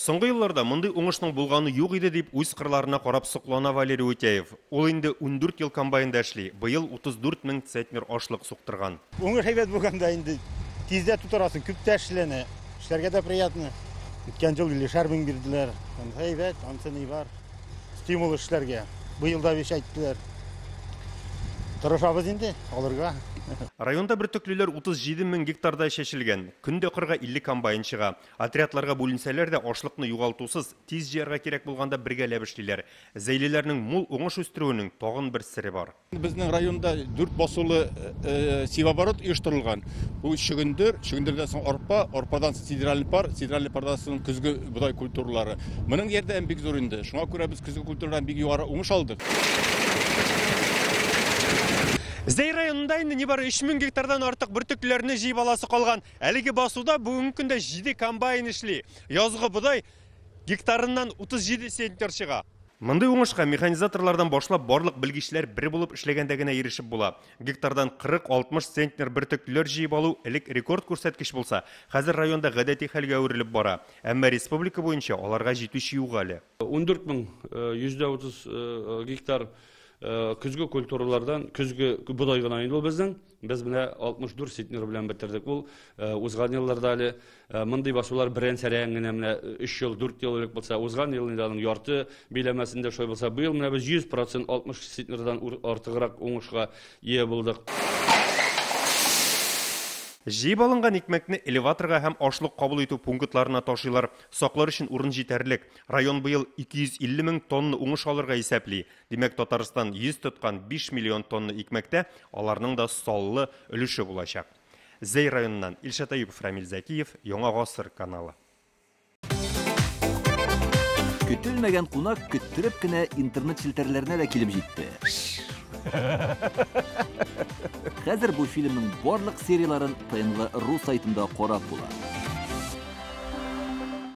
Соңгы елларда мондый уңышның булганы юк иде, дип үз кырларына карап соклана Валерий Утяев. Ул инде 14 ел комбайнда эшли, быел 34 мең центнер ашлык суктырган. Уңыш әйбәт булганда инде тиз дә тутырасың, күп тә эшләнә. Эшләргә дә приятно. Үткән ел 50 мең бирделәр. Анысы әйбәт, анысы ни бар. Стимул эшләргә. Быел да биш әйттеләр. Тырышабыз инде алырга. Районда бөртеклеләр 37 мең гектарда чәчелгән. Көн дә кырга 50 комбайн чыга. Отрядларга бүленсәләр дә ашлыкны югалтусыз, тиз җыярга кирәк булганда бергәләп эшлиләр. Зәйлеләрнең мул уңыш үстерүенең тагын бер сере бар. Безнең районда 4 басулы севооборот оештырылган. Бу чөгендер, чөгендердән соң арпа, арпадан соң сидеральный пар, сидеральный пардан соң көзге бодай культуралары. Моның ярдәме бик зур инде. Шуңа күрә без көзге культурадан бик югары уңыш алдык. Зәй районында инде нибары 3000 гектардан артык бөртекләрне җыеп аласы калган. Әлеге басуда бүгенге көндә 7 комбайн эшли. Язгы бодай гектарыннан 37 центнер чыга. Мондый уңышка механизаторлардан башлап барлык белгечләр бер булып эшләгәндә генә ирешеп була. Гектардан 40-60 центнер бөртеклеләр җыеп алу элек рекорд күрсәткеч булса, хәзер районда гадәти хәлгә әверелеп бара. Әмма республика буенча аларга җитүче юк әле. 14 мең 130 гектар көзге культуралардан көзге бодай гына инде ул безнең. Без менә 64 центнер белән бетердек. Ул узган елларда әле мондый басулар берән-сәрән генә менә 3 ел, 4 ел элек булса, узган ел инде аның ярты биләмәсендә шулай булса, быел менә без 100% 60 центнердан артыграк уңышка ия булдык. Җыеп алынган икмәкне элеваторга һәм ашлык кабул итү пунктларына ташыйлар. Саклар өчен урын җитәрлек. Район быел 250 мең тонна уңыш алырга исәпли. Димәк, Татарстан 100 тоткан 5 миллион тонна икмәктә аларның да саллы өлеше булачак. Зәй районыннан Илшат Әюпов, Рамил Зәкиев, Яңа Гасыр каналы. Көтелмәгән кунак көттереп кенә интернет челтәрләренә дә килеп җитте. Хәзер бу фильмның барлык серияларын ТНВ.ру сайтында карап була.